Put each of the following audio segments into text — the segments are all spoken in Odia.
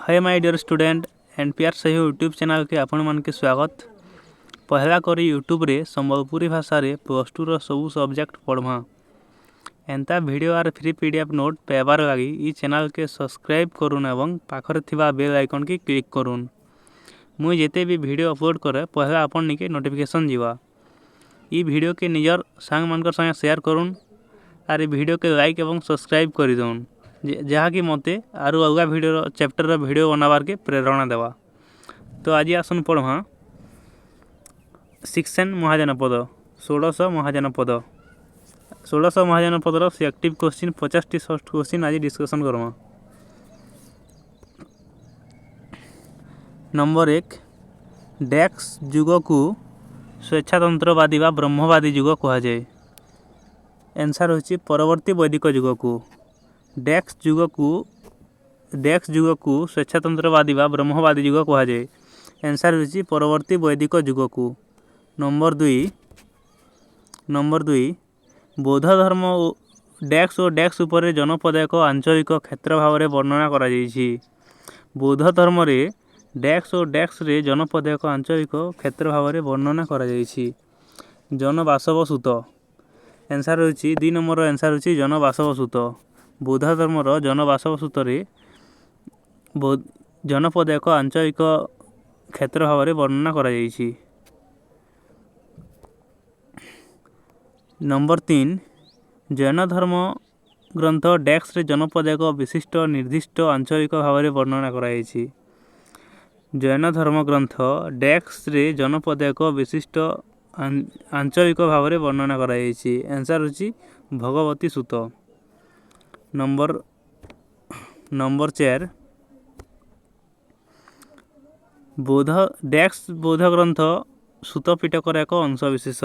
Hey my dear student, NPR Sahi YouTube ଚ୍ୟାନେଲ୍କେ ଆପଣମାନକେ ସ୍ୱାଗତ। ପହେଲା କରି ୟୁଟ୍ୟୁବ୍ରେ ସମ୍ବଲପୁରୀ ଭାଷାରେ ପ୍ଲସ୍ ଟୁର ସବୁ ସବଜେକ୍ଟ ପଢ଼୍ମା। ଏନ୍ତା ଭିଡ଼ିଓ ଆର୍ ଫ୍ରି PDF note ପାଇବାର୍ ଲାଗି ଇ ଚ୍ୟାନେଲ୍କେ ସବସ୍କ୍ରାଇବ୍ କରୁନ୍ ଏବଂ ପାଖରେ ଥିବା ବେଲ୍ ଆଇକନ୍କେ କ୍ଲିକ୍ କରୁନ୍। ମୁଇଁ ଯେତେ ବି ଭିଡ଼ିଓ ଅପଲୋଡ଼ କରେ, ପହେଲା ଆପଣ ନିକେ ନୋଟିଫିକେସନ୍ ଯିବା। ଇ ଭିଡ଼ିଓକେ ନିଜର ସାଙ୍ଗମାନଙ୍କର ସାଙ୍ଗେ ସେୟାର କରୁନ୍ ଆର୍ ଇ ଭିଡ଼ିଓକେ ଲାଇକ୍ ଏବଂ ସବସ୍କ୍ରାଇବ୍ କରିଦଉନ୍, ଯାହାକି ମୋତେ ଆରୁ ଅଲଗା ଭିଡ଼ିଓର ଚାପ୍ଟରର ଭିଡ଼ିଓ ବନାବାର୍କେ ପ୍ରେରଣା ଦେବା। ତ ଆଜି ଆସୁନ୍ ପଢ଼୍ମା ସିକ୍ସେନ୍ ମହାଜନପଦ, ଷୋଡ଼ଶ ମହାଜନପଦ। ଷୋଡ଼ଶ ମହାଜନପଦର ସିଲେକ୍ଟିଭ୍ କୋଶ୍ଚିନ୍, 50ଟି ସର୍ଟ କୋଶ୍ଚିନ୍ ଆଜି ଡିସ୍କସନ୍ କର୍ମା। ନମ୍ବର 1, ଡ୍ୟାକ୍ସ ଯୁଗକୁ ସ୍ୱେଚ୍ଛାତନ୍ତ୍ରବାଦୀ ବା ବ୍ରହ୍ମବାଦୀ ଯୁଗ କୁହାଯାଏ। ଆନ୍ସର୍ ହେଉଛି ପରବର୍ତ୍ତୀ ବୈଦିକ ଯୁଗକୁ। ଡ୍ୟାକ୍ସ ଯୁଗକୁ ସ୍ୱେଚ୍ଛାତନ୍ତ୍ରବାଦୀ ବା ବ୍ରହ୍ମବାଦୀ ଯୁଗ କୁହାଯାଏ। ଆନ୍ସର୍ ହେଉଛି ପରବର୍ତ୍ତୀ ବୈଦିକ ଯୁଗକୁ। ନମ୍ବର 2, ନମ୍ବର 2, ବୌଦ୍ଧ ଧର୍ମ ଓ ଡ୍ୟାକ୍ସ ଓ ଡ୍ୟାକ୍ସ ଉପରେ ଜନପଦ ଏକ ଆଞ୍ଚଳିକ କ୍ଷେତ୍ର ଭାବରେ ବର୍ଣ୍ଣନା କରାଯାଇଛି। ବୌଦ୍ଧ ଧର୍ମରେ ଡ୍ୟାକ୍ସ ଓ ଡ୍ୟାକ୍ସରେ ଜନପଦ ଏକ ଆଞ୍ଚଳିକ କ୍ଷେତ୍ର ଭାବରେ ବର୍ଣ୍ଣନା କରାଯାଇଛି। ଜନବାସବ ସୁତ। ଆନ୍ସର୍ ହେଉଛି 2 ନମ୍ବରର ଆନ୍ସର୍ ହେଉଛି ଜନବାସବ ସୁତ। ବୌଦ୍ଧ ଧର୍ମର ଜନବାସବ ସୁତରେ ଜନପଦ ଏକ ଆଞ୍ଚଳିକ କ୍ଷେତ୍ର ଭାବରେ ବର୍ଣ୍ଣନା କରାଯାଇଛି। ନମ୍ବର 3, ଜୈନ ଧର୍ମ ଗ୍ରନ୍ଥ ଡ୍ୟାକ୍ସରେ ଜନପଦ ଏକ ବିଶିଷ୍ଟ ନିର୍ଦ୍ଦିଷ୍ଟ ଆଞ୍ଚଳିକ ଭାବରେ ବର୍ଣ୍ଣନା କରାଯାଇଛି। ଜୈନ ଧର୍ମ ଗ୍ରନ୍ଥ ଡ୍ୟାକ୍ସରେ ଜନପଦ ଏକ ବିଶିଷ୍ଟ ଆଞ୍ଚଳିକ ଭାବରେ ବର୍ଣ୍ଣନା କରାଯାଇଛି। ଆନ୍ସର୍ ହେଉଛି ଭଗବତୀ ସୁତ। ନମ୍ବର 4, ବୌଦ୍ଧ ଡ୍ୟାକ୍ସ ବୌଦ୍ଧ ଗ୍ରନ୍ଥ ସୁତ ପିଟକର ଏକ ଅଂଶବିଶେଷ।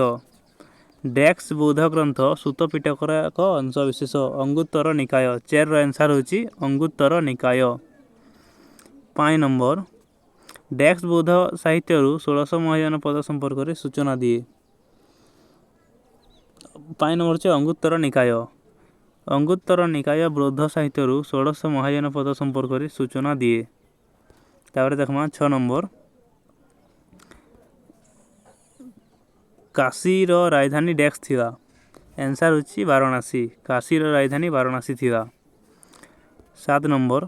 ଡ୍ୟାକ୍ସ ବୌଦ୍ଧ ଗ୍ରନ୍ଥ ସୁତ ପିଟକର ଏକ ଅଂଶବିଶେଷ, ଅଙ୍ଗୁତ୍ତର ନିକାୟ। 4ର ଆନ୍ସର୍ ହେଉଛି ଅଙ୍ଗୁତ୍ତର ନିକାୟ। 5 ନମ୍ବର, ଡ୍ୟାକ୍ସ ବୌଦ୍ଧ ସାହିତ୍ୟରୁ ଷୋଡ଼ଶ ମହାଜନ ପଦ ସମ୍ପର୍କରେ ସୂଚନା ଦିଏ। 5 ନମ୍ବର ହେଉଛି ଅଙ୍ଗୁତ୍ତର ନିକାୟ। ଅଙ୍ଗୁତ୍ତର ନିକାୟ ବୌଦ୍ଧ ସାହିତ୍ୟରୁ ଷୋଡ଼ଶ ମହାଜନ ପଦ ସମ୍ପର୍କରେ ସୂଚନା ଦିଏ। ତାପରେ ଦେଖମା 6 ନମ୍ବର, କାଶୀର ରାଜଧାନୀ ଡ୍ୟାକ୍ସ ଥିଲା। ଆନ୍ସର୍ ହେଉଛି ବାରାଣସୀ। କାଶୀର ରାଜଧାନୀ ବାରାଣସୀ ଥିଲା। 7 ନମ୍ବର,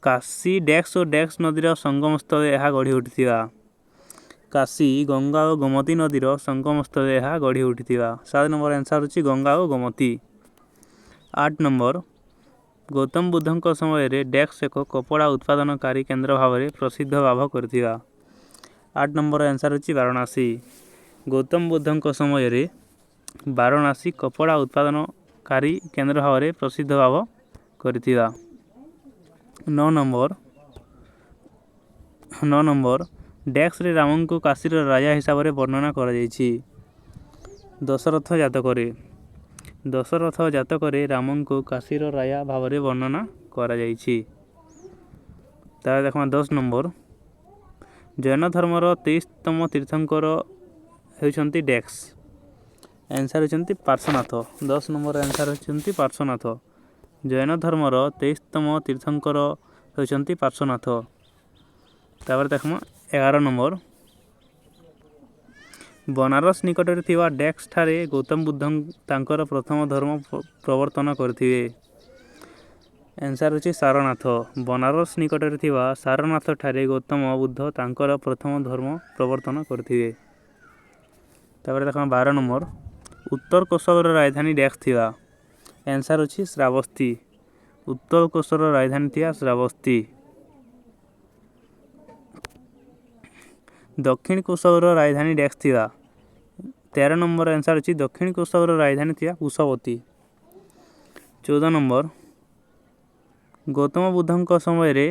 କାଶୀ ଡ୍ୟାକ୍ସ ଓ ଡ୍ୟାକ୍ସ ନଦୀର ସଙ୍ଗମ ସ୍ଥଳେ ଏହା ଗଢ଼ି ଉଠିଥିଲା। କାଶୀ ଗଙ୍ଗା ଓ ଗୋମତୀ ନଦୀର ସଙ୍ଗମ ସ୍ଥଳେ ଏହା ଗଢ଼ି ଉଠିଥିଲା। 7 ନମ୍ବର ଆନ୍ସର୍ ହେଉଛି ଗଙ୍ଗା ଓ ଗୋମତୀ। 8 ନମ୍ବର, ଗୌତମ ବୁଦ୍ଧଙ୍କ ସମୟରେ ଡ୍ୟାକ୍ସ ଏକ କପଡ଼ା ଉତ୍ପାଦନକାରୀ କେନ୍ଦ୍ର ଭାବରେ ପ୍ରସିଦ୍ଧ ଲାଭ କରିଥିଲା। 8 ନମ୍ବର ଆନ୍ସର୍ ହେଉଛି ବାରାଣସୀ। ଗୌତମ ବୁଦ୍ଧଙ୍କ ସମୟରେ ବାରାଣସୀ କପଡ଼ା ଉତ୍ପାଦନକାରୀ କେନ୍ଦ୍ର ଭାବରେ ପ୍ରସିଦ୍ଧ ଲାଭ କରିଥିଲା। 9 ନମ୍ବର, 9 ନମ୍ବର, ଡ୍ୟାକ୍ସରେ ରାମଙ୍କୁ କାଶୀର ରାଜା ହିସାବରେ ବର୍ଣ୍ଣନା କରାଯାଇଛି। ଦଶରଥ ଜାତକରେ, ଦଶରଥ ଜାତକରେ ରାମଙ୍କୁ କାଶୀର ରାଜା ଭାବରେ ବର୍ଣ୍ଣନା କରାଯାଇଛି। ତାପରେ ଦେଖମା 10 ନମ୍ବର, ଜୈନ ଧର୍ମର 23ତମ ତୀର୍ଥଙ୍କର ହେଉଛନ୍ତି ଡ୍ୟାକ୍ସ। ଆନ୍ସର୍ ହେଉଛନ୍ତି ପାର୍ଶ୍ୱନାଥ। 10 ନମ୍ବର ଆନ୍ସର୍ ହେଉଛନ୍ତି ପାର୍ଶ୍ୱନାଥ। ଜୈନ ଧର୍ମର 23ତମ ତୀର୍ଥଙ୍କର ହେଉଛନ୍ତି ପାର୍ଶ୍ୱନାଥ। ତାପରେ ଦେଖମା 11 ନମ୍ବର, ବନାରସ ନିକଟରେ ଥିବା ଡ୍ୟାକ୍ସ ଠାରେ ଗୌତମ ବୁଦ୍ଧ ତାଙ୍କର ପ୍ରଥମ ଧର୍ମ ପ୍ରବର୍ତ୍ତନ କରିଥିଲେ। ଆନ୍ସର୍ ହେଉଛି ସାରନାଥ। ବନାରସ ନିକଟରେ ଥିବା ସାରନାଥ ଠାରେ ଗୌତମ ବୁଦ୍ଧ ତାଙ୍କର ପ୍ରଥମ ଧର୍ମ ପ୍ରବର୍ତ୍ତନ କରିଥିଲେ। ତାପରେ ଦେଖମା 12 ନମ୍ବର, ଉତ୍ତର କୋଶଳର ରାଜଧାନୀ ଡ୍ୟାକ୍ସ ଥିଲା। ଆନ୍ସର୍ ଅଛି ଶ୍ରାବସ୍ତି। ଉତ୍ତର କୋଶଳର ରାଜଧାନୀ ଥିଲା ଶ୍ରାବସ୍ତି। ଦକ୍ଷିଣ କୋଶଳର ରାଜଧାନୀ ଡ୍ୟାକ୍ସ ଥିଲା। 13 ନମ୍ବର ଆନ୍ସର୍ ଅଛି ଦକ୍ଷିଣ କୋଶଳର ରାଜଧାନୀ ଥିଲା କୁଶବତୀ। 14 ନମ୍ବର, ଗୌତମ ବୁଦ୍ଧଙ୍କ ସମୟରେ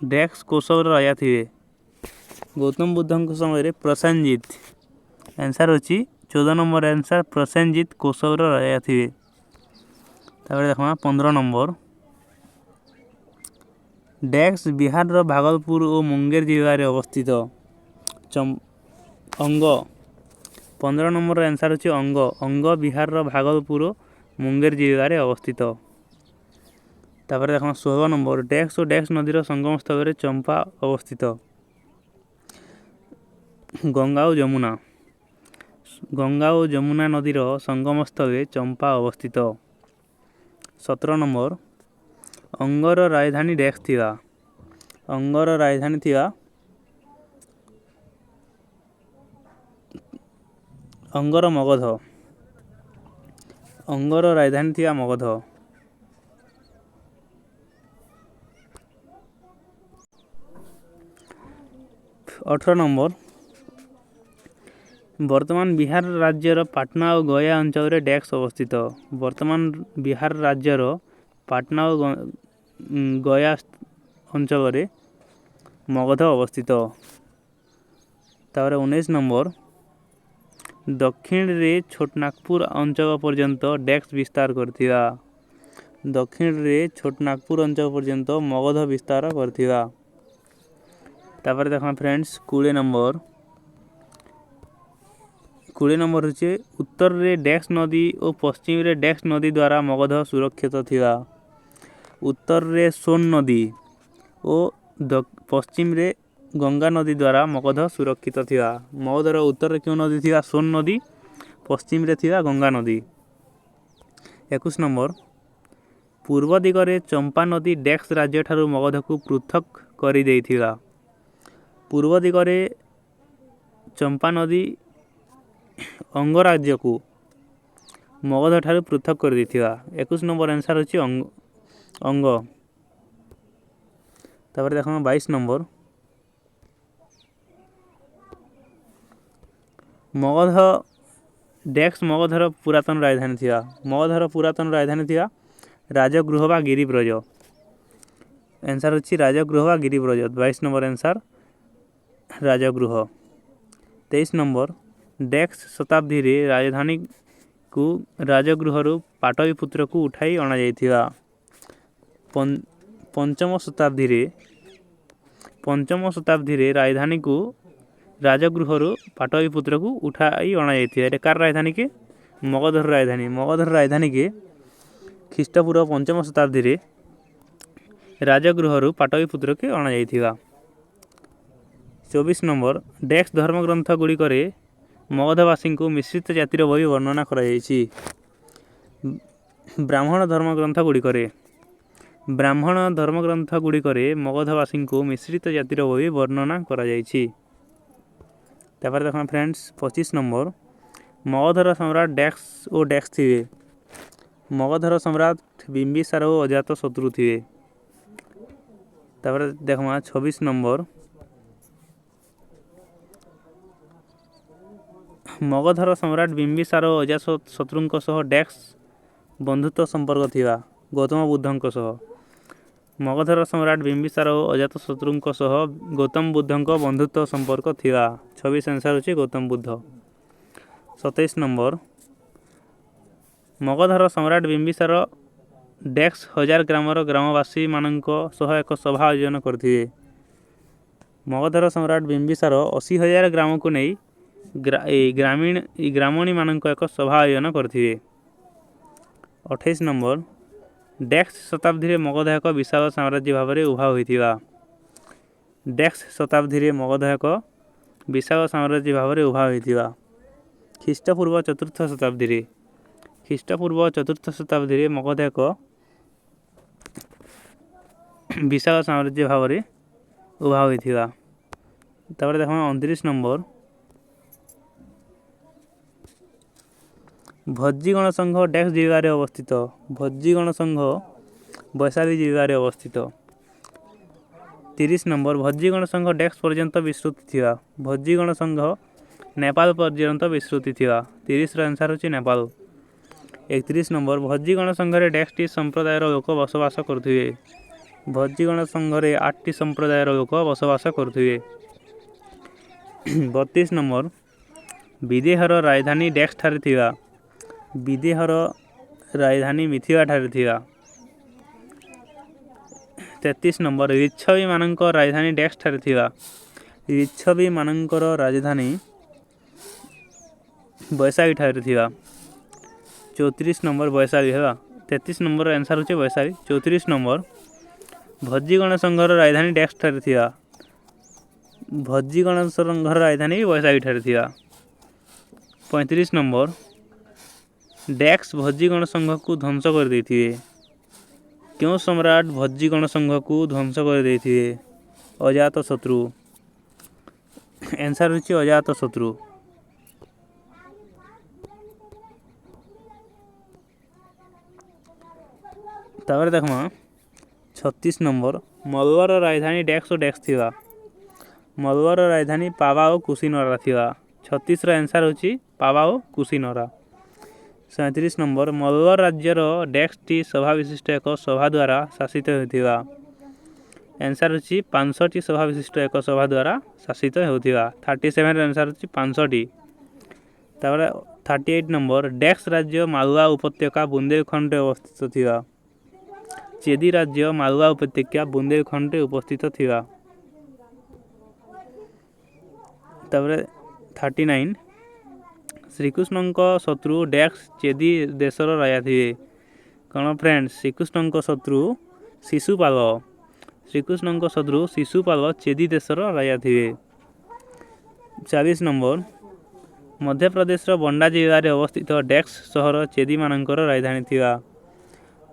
ଡ୍ୟାକ୍ସ କୋଶଳର ରାଜା ଥିଲେ। ଗୌତମ ବୁଦ୍ଧଙ୍କ ସମୟରେ ପ୍ରସେନଜିତ। ଆନ୍ସର୍ ଅଛି 14 ନମ୍ବର ଆନ୍ସର୍ ପ୍ରସେନଜିତ କୋଶଳର ରାଜା ଥିଲେ। ତାପରେ ଦେଖମା 15 ନମ୍ବର, ଡ୍ୟାକ୍ସ ବିହାରର ଭାଗଲପୁର ଓ ମୁଙ୍ଗେର ଜିଲ୍ଲାରେ ଅବସ୍ଥିତ। ଅଙ୍ଗ। 15 ନମ୍ବର ଆନ୍ସର୍ ହେଉଛି ଅଙ୍ଗ। ଅଙ୍ଗ ବିହାରର ଭାଗଲପୁର ଓ ମୁଙ୍ଗେର ଜିଲ୍ଲାରେ ଅବସ୍ଥିତ। ତାପରେ ଦେଖ, 16 ନମ୍ବର, ଡ୍ୟାକ୍ସ ଓ ଡ୍ୟାକ୍ସ ନଦୀର ସଙ୍ଗମ ସ୍ଥଳରେ ଚମ୍ପା ଅବସ୍ଥିତ। ଗଙ୍ଗା ଓ ଯମୁନା। ଗଙ୍ଗା ଓ ଯମୁନା ନଦୀର ସଙ୍ଗମ ସ୍ଥଳରେ ଚମ୍ପା ଅବସ୍ଥିତ। 17 ନମ୍ବର, ଅଙ୍ଗର ରାଜଧାନୀ ଡ୍ୟାକ୍ସ ଥିବା। ଅଙ୍ଗର ରାଜଧାନୀ ଥିବା ଅଙ୍ଗର ମଗଧ। ଅଙ୍ଗର ରାଜଧାନୀ ଥିବା ମଗଧ। 18 ନମ୍ବର, ବର୍ତ୍ତମାନ ବିହାର ରାଜ୍ୟର ପାଟନା ଓ ଗୟା ଅଞ୍ଚଳରେ ଡ୍ୟାକ୍ସ ଅବସ୍ଥିତ। ବର୍ତ୍ତମାନ ବିହାର ରାଜ୍ୟର ପାଟନା ଓ ଗୟା ଅଞ୍ଚଳରେ ମଗଧ ଅବସ୍ଥିତ। ତାପରେ 19 ନମ୍ବର, ଦକ୍ଷିଣରେ ଛୋଟନାଗପୁର ଅଞ୍ଚଳ ପର୍ଯ୍ୟନ୍ତ ଡ୍ୟାକ୍ସ ବିସ୍ତାର କରିଥିଲା। ଦକ୍ଷିଣରେ ଛୋଟନାଗପୁର ଅଞ୍ଚଳ ପର୍ଯ୍ୟନ୍ତ ମଗଧ ବିସ୍ତାର କରିଥିଲା। ତାପରେ ଦେଖ ଫ୍ରେଣ୍ଡସ୍, 20 ନମ୍ବର। 20 ନମ୍ବର ହେଉଛି, ଉତ୍ତରରେ ଡ୍ୟାକ୍ସ ନଦୀ ଓ ପଶ୍ଚିମରେ ଡ୍ୟାକ୍ସ ନଦୀ ଦ୍ୱାରା ମଗଧ ସୁରକ୍ଷିତ ଥିଲା। ଉତ୍ତରରେ ସୋନ ନଦୀ ଓ ପଶ୍ଚିମରେ ଗଙ୍ଗା ନଦୀ ଦ୍ୱାରା ମଗଧ ସୁରକ୍ଷିତ ଥିଲା। ମଗଧର ଉତ୍ତରରେ କେଉଁ ନଦୀ ଥିଲା? ସୋନ ନଦୀ। ପଶ୍ଚିମରେ ଥିଲା ଗଙ୍ଗା ନଦୀ। 21 ନମ୍ବର, ପୂର୍ବ ଦିଗରେ ଚମ୍ପା ନଦୀ ଡ୍ୟାକ୍ସ ରାଜ୍ୟଠାରୁ ମଗଧକୁ ପୃଥକ କରିଦେଇଥିଲା। ପୂର୍ବ ଦିଗରେ ଚମ୍ପା ନଦୀ ଅଙ୍ଗରାଜ୍ୟକୁ ମଗଧ ଠାରୁ ପୃଥକ କରିଦେଇଥିଲା। 21 ନମ୍ବର ଆନ୍ସର ହେଉଛି ଅଙ୍ଗ। ତାପରେ ଦେଖ, 22 ନମ୍ବର, ମଗଧ ଡ୍ୟାକ୍ସ ମଗଧର ପୁରାତନ ରାଜଧାନୀ ଥିଲା। ମଗଧର ପୁରାତନ ରାଜଧାନୀ ଥିଲା ରାଜଗୃହ ବା ଗିରିବ୍ରଜ। ଆନ୍ସର ଅଛି ରାଜଗୃହ ବା ଗିରିବ୍ରଜ। 22 ନମ୍ବର ଆନ୍ସର ରାଜଗୃହ। 23 ନମ୍ବର, ଡ୍ୟାକ୍ସ ଶତାବ୍ଦୀରେ ରାଜଧାନୀକୁ ରାଜଗୃହରୁ ପାଟଳୀପୁତ୍ରକୁ ଉଠାଇ ଅଣାଯାଇଥିଲା। ପଞ୍ଚମ ଶତାବ୍ଦୀରେ ରାଜଧାନୀକୁ ରାଜଗୃହରୁ ପାଟଳୀପୁତ୍ରକୁ ଉଠାଇ ଅଣାଯାଇଥିଲା। ଏଇଟା କାର ରାଜଧାନୀ କି? ମଗଧର ରାଜଧାନୀ। ମଗଧର ରାଜଧାନୀକି ଖ୍ରୀଷ୍ଟପୂର୍ବ ପଞ୍ଚମ ଶତାବ୍ଦୀରେ ରାଜଗୃହରୁ ପାଟଳୀପୁତ୍ରକୁ ଅଣାଯାଇଥିଲା। 24 ନମ୍ବର, ଡ୍ୟାକ୍ସ ଧର୍ମଗ୍ରନ୍ଥ ଗୁଡ଼ିକରେ ମଗଧବାସୀଙ୍କୁ ମିଶ୍ରିତ ଜାତିର ବୋଲି ବର୍ଣ୍ଣନା କରାଯାଇଛି। ବ୍ରାହ୍ମଣ ଧର୍ମଗ୍ରନ୍ଥ ଗୁଡ଼ିକରେ ମଗଧବାସୀଙ୍କୁ ମିଶ୍ରିତ ଜାତିର ବୋଲି ବର୍ଣ୍ଣନା କରାଯାଇଛି। ତାପରେ ଦେଖ ଫ୍ରେଣ୍ଡସ୍, 25 ନମ୍ବର, ମଗଧର ସମ୍ରାଟ ଡ୍ୟାକ୍ସ ଓ ଡ୍ୟାକ୍ସ ଥିବେ। ମଗଧର ସମ୍ରାଟ ବିମ୍ବିସାର ଓ ଅଜାତ ଶତ୍ରୁ ଥିବେ। ତାପରେ ଦେଖମା, 26 ନମ୍ବର, ମଗଧର ସମ୍ରାଟ ବିମ୍ବିସାର ଓ ଅଜାତ ଶତ୍ରୁଙ୍କ ସହ ଡ୍ୟାକ୍ସ ବନ୍ଧୁତ୍ୱ ସମ୍ପର୍କ ଥିବା ଗୌତମ ବୁଦ୍ଧଙ୍କ ସହ। ମଗଧର ସମ୍ରାଟ ବିମ୍ବିସାର ଓ ଅଜାତ ଶତ୍ରୁଙ୍କ ସହ ଗୌତମ ବୁଦ୍ଧଙ୍କ ବନ୍ଧୁତ୍ୱ ସମ୍ପର୍କ ଥିଲା। 26 ଆନ୍ସର ହେଉଛି ଗୌତମ ବୁଦ୍ଧ। 27 ନମ୍ବର, ମଗଧର ସମ୍ରାଟ ବିମ୍ବିସାର ଡ୍ୟାକ୍ସ ହଜାର ଗ୍ରାମର ଗ୍ରାମବାସୀମାନଙ୍କ ସହ ଏକ ସଭା ଆୟୋଜନ କରିଥିଲେ। ମଗଧର ସମ୍ରାଟ ବିମ୍ବିସାର 80,000 ଗ୍ରାମକୁ ନେଇ ଏଇ ଗ୍ରାମୀଣ ଏଇ ଗ୍ରାମଣୀମାନଙ୍କ ଏକ ସଭା ଆୟୋଜନ କରିଥିଲେ। 28 ନମ୍ବର, ଡ୍ୟାକ୍ସ ଶତାବ୍ଦୀରେ ମଗଧ ଏକ ବିଶାଳ ସାମ୍ରାଜ୍ୟ ଭାବରେ ଉଭା ହୋଇଥିଲା। ଡ୍ୟାକ୍ସ ଶତାବ୍ଦୀରେ ମଗଧ ଏକ ବିଶାଳ ସାମ୍ରାଜ୍ୟ ଭାବରେ ଉଭା ହୋଇଥିଲା। ଖ୍ରୀଷ୍ଟପୂର୍ବ ଚତୁର୍ଥ ଶତାବ୍ଦୀରେ। ଖ୍ରୀଷ୍ଟପୂର୍ବ ଚତୁର୍ଥ ଶତାବ୍ଦୀରେ ମଗଧ ଏକ ବିଶାଳ ସାମ୍ରାଜ୍ୟ ଭାବରେ ଉଭା ହୋଇଥିଲା। ତାପରେ ଦେଖ, 29 ନମ୍ବର, ଭଜ୍ଜୀ ଗଣସଂଘ ଡ୍ୟାକ୍ସ ଜିଲ୍ଲାରେ ଅବସ୍ଥିତ। ଭଜ୍ଜୀ ଗଣସଂଘ ବୈଶାଳୀ ଜିଲ୍ଲାରେ ଅବସ୍ଥିତ। 30 ନମ୍ବର, ଭଜ୍ଜୀ ଗଣସଂଘ ଡ୍ୟାକ୍ସ ପର୍ଯ୍ୟନ୍ତ ବିସ୍ତୃତି ଥିଲା। ଭଜ୍ଜୀ ଗଣସଂଘ ନେପାଳ ପର୍ଯ୍ୟନ୍ତ ବିସ୍ତୃତି ଥିଲା। 30ର ଆନ୍ସର ହେଉଛି ନେପାଳ। 31 ନମ୍ବର, ଭଜ୍ଜୀ ଗଣସଂଘରେ ଡ୍ୟାକ୍ସଟି ସମ୍ପ୍ରଦାୟର ଲୋକ ବସବାସ କରୁଥିବେ। ଭଜ୍ଜୀ ଗଣସଂଘରେ ଆଠଟି ସମ୍ପ୍ରଦାୟର ଲୋକ ବସବାସ କରୁଥିବେ। 32 ନମ୍ବର, ବିଦେହର ରାଜଧାନୀ ଡ୍ୟାକ୍ସ ଠାରେ ଥିଲା। ବିଦେହର ରାଜଧାନୀ ମିଥିଳା ଠାରେ ଥିଲା। 33 ନମ୍ବର, ଲିଚ୍ଛବୀମାନଙ୍କ ରାଜଧାନୀ ଡ୍ୟାକ୍ସ ଠାରେ ଥିଲା। ଲିଚ୍ଛବୀମାନଙ୍କର ରାଜଧାନୀ ବୈଶାଳୀ ଠାରେ ଥିଲା। 34 ନମ୍ବର ବୈଶାଳୀ ହେଲା। 33 ନମ୍ବର ଆନ୍ସର୍ ହେଉଛି ବୈଶାଳୀ। 34 ନମ୍ବର, ଭଜ୍ଜି ଗଣସଂଘର ରାଜଧାନୀ ଡ୍ୟାକ୍ସ ଠାରେ ଥିବା। ଭଜ୍ଜି ଗଣସଂଘର ରାଜଧାନୀ ବୈଶାଳୀ ଠାରେ ଥିବା। 35 ନମ୍ବର, ଡ୍ୟାକ୍ସ ଭଜ୍ଜି ଗଣସଂଘକୁ ଧ୍ୱଂସ କରିଦେଇଥିବେ। କେଉଁ ସମ୍ରାଟ ଭଜ୍ଜି ଗଣସଂଘକୁ ଧ୍ୱଂସ କରିଦେଇଥିବେ? ଅଜାତ ଶତ୍ରୁ। ଆନ୍ସର୍ ହେଉଛି ଅଜାତ ଶତ୍ରୁ। ତାପରେ ଦେଖମା 36 ନମ୍ବର, ମଲ୍ଲର ରାଜଧାନୀ ଡ୍ୟାକ୍ସ ଓ ଡ୍ୟାକ୍ସ ଥିବା। ମଲ୍ଲର ରାଜଧାନୀ ପାବା ଓ କୁଶିନରା ଥିବା। 36ର ଆନ୍ସର୍ ହେଉଛି ପାବା ଓ କୁଶିନରା। 37 ନମ୍ବର, ମଲ୍ଲ ରାଜ୍ୟର ଡ୍ୟାକ୍ସଟି ସଭା ବିଶିଷ୍ଟ ଏକ ସଭା ଦ୍ୱାରା ଶାସିତ ହେଉଥିବା। ଆନ୍ସର୍ ହେଉଛି 5ଟି ସଭା ବିଶିଷ୍ଟ ଏକ ସଭା ଦ୍ୱାରା ଶାସିତ ହେଉଥିବା। 37ର ଆନ୍ସର୍ ହେଉଛି 5ଟି। ତାପରେ 38 ନମ୍ବର, ଡ୍ୟାକ୍ସ ରାଜ୍ୟ ମାଲୱା ଉପତ୍ୟକା ବୁନ୍ଦେଲଖଣ୍ଡରେ ଅବସ୍ଥିତ ଥିବା। ଚେଦି ରାଜ୍ୟ ମାଲୱା ଉପତ୍ୟକା ବୁନ୍ଦେଲଖଣ୍ଡରେ ଉପସ୍ଥିତ ଥିବା। ତାପରେ 39, ଶ୍ରୀକୃଷ୍ଣଙ୍କ ଶତ୍ରୁ ଡ୍ୟାକ୍ସ ଚେଦି ଦେଶର ରାଜା ଥିବେ। କ'ଣ ଫ୍ରେଣ୍ଡ? ଶ୍ରୀକୃଷ୍ଣଙ୍କ ଶତ୍ରୁ ଶିଶୁପାଲ। ଶ୍ରୀକୃଷ୍ଣଙ୍କ ଶତ୍ରୁ ଶିଶୁପାଲ ଚେଦି ଦେଶର ରାଜା ଥିବେ। 40 ନମ୍ବର, ମଧ୍ୟପ୍ରଦେଶର ବଣ୍ଡା ଜିଲ୍ଲାରେ ଅବସ୍ଥିତ ଡ୍ୟାକ୍ସ ସହର ଚେଦିମାନଙ୍କର ରାଜଧାନୀ ଥିବା।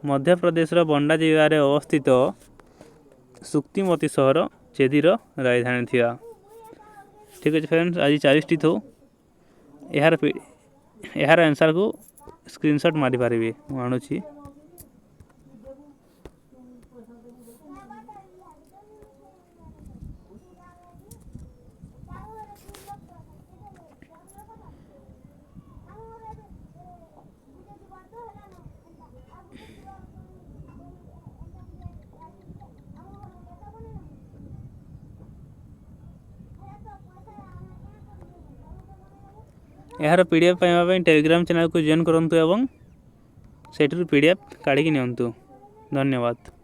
ମଧ୍ୟପ୍ରଦେଶର ବଣ୍ଡା ଜିଲ୍ଲାରେ ଅବସ୍ଥିତ ସୁକ୍ତିମତୀ ସହର ଚେଦିର ରାଜଧାନୀ ଥିବା। ଠିକ୍ ଅଛି ଫ୍ରେଣ୍ଡସ୍, ଆଜି 40ଟି ଥାଉ। ଏହାର ଆନ୍ସର୍କୁ ସ୍କ୍ରିନସଟ୍ ମାରିପାରିବେ, ମୁଁ ଆଣୁଛି। ଏହାର PDF ପାଇବା ପାଇଁ ଟେଲିଗ୍ରାମ ଚ୍ୟାନେଲକୁ ଜଏନ୍ କରନ୍ତୁ ଏବଂ ସେଇଥିରୁ PDF କାଢ଼ିକି ନିଅନ୍ତୁ। ଧନ୍ୟବାଦ।